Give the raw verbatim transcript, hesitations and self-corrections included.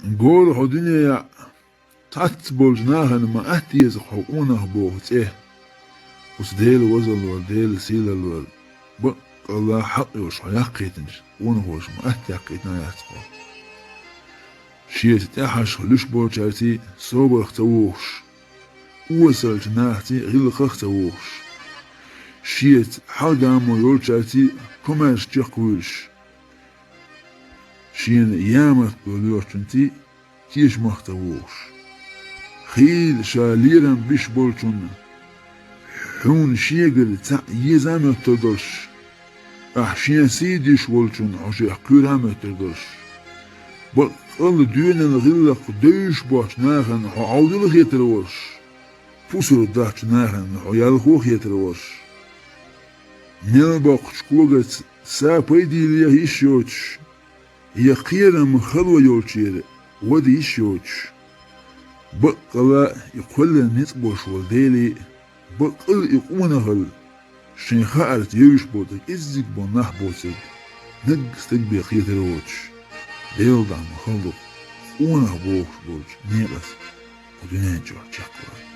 Гора хьо дуьненахь цхьацца болчу нахана ма атта еза хьо къонах боху цӀе. Оцу Делан возаллора, Делан сийлаллора баккъалла хьакъ йолуш хьо яккхийтинчу къонахоша ма атта яккхийтина яц хьо. Шеца тӀаьхьашха луьш болчаьрций собарх ца вухуш, осалчу нахаций гӀиллакхах ца вухуш, шеца хьалгамо йолчаьрций комаьрша чекхвуьйлуш, шена ямартло лоьхучуьнций тешамах ца вухуш. Хийла ша лерам биш болчунна, хьуна шегара цхьаъ еза а моьттур долуш, ахь шен сий деш волчунна хьо шех кхуьйра а моьттур долуш. Баккъалла доьналла гӀиллакх девзаш боцчу нахана хьо Ӏовдал хетар волуш, пусар доцчу нахана хьо ялхо хетар волуш. Мел боккхучу когаца са пайдийле йиш йоцуш, я кхерам хало йолчеран вада йиш йоцуш. Баккъалла и кхоьллина ницкъ болуш волу Делий, баккъалла и къонахалла шайн хаарца евзаш болу кӀеззиг болу нах боцург, наггахь стаг бен кхетар воцуш, Делан дуьхьа ма хала ду-кх къонах бохуш болчу некъаца кху дуьнен чохь чекхвала.